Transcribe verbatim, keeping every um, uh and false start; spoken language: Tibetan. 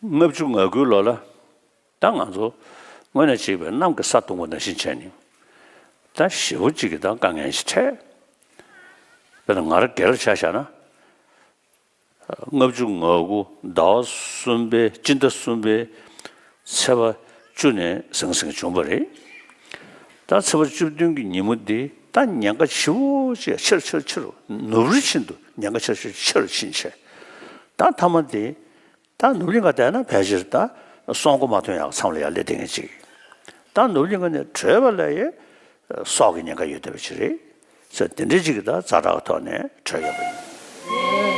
ལྔ་བཅུ་ང་དགུའི་ལོ་ལ་ད་ང་ཚོ་དངོས་གནས་བྱས་པའི་གནམ་གྱི་ས་བརྡུངས་པ་ནང་བཞིན་བྱས་ནས་ད་ཞེ་པོ་ཅིག་གི་ད་དཀའ་ངལ་ཞིག་འཕྲད། དཔེར་ན་ང་རང་སྒེར་ལ་ཆ་བཞག་ན། ལྔ་བཅུ་ང་དགུ་ཟླ་བ་གསུམ་པའི་སྤྱི་ཟླ་གསུམ་པའི་ཚེས་པ་བཅུ་ནས་ཟང་ཟིང་བྱུང་བ་རེད། ད་ཚེས་པ་བཅུ་བདུན་གྱི་ཉིན་མོ་འདི་ད་ཉེན་ཁ་ཆེ་བོ་ཅིག་ཆེ་རུ་ཆེ་རུ་ཆེ་རུ་ནུབ་རི་བཞིན་དུ་ཉེན་ཁ་ཆེ་རུ་ཆེ་རུ་ཕྱིན་བྱས། ད་མཐའ་མ་འདི་ད་ནུབ་གླིང་ག་བསྡད་ན་ཕལ་ཆེར་ད་སྲོག་མགོ་མ་ཐོན་ཡག་མཚམས་ལ་ཡར་སླེབས་བསྡད་མཁན་ཅིག་ད་ནུབ་གླིང་ག་ནས་བྲོས་པ་ལ་ཡི་སྲོག་གི་ཉེན་ཁ་ཡོད་བསྡད་པ་ཅིག་རེད། ཟེར་དེ་འདྲའི་ཅིག་གི་ད་ཛ་དྲག་གི་ཐོག་ནས་བྲོས་ཡོད་པ་ཡིན།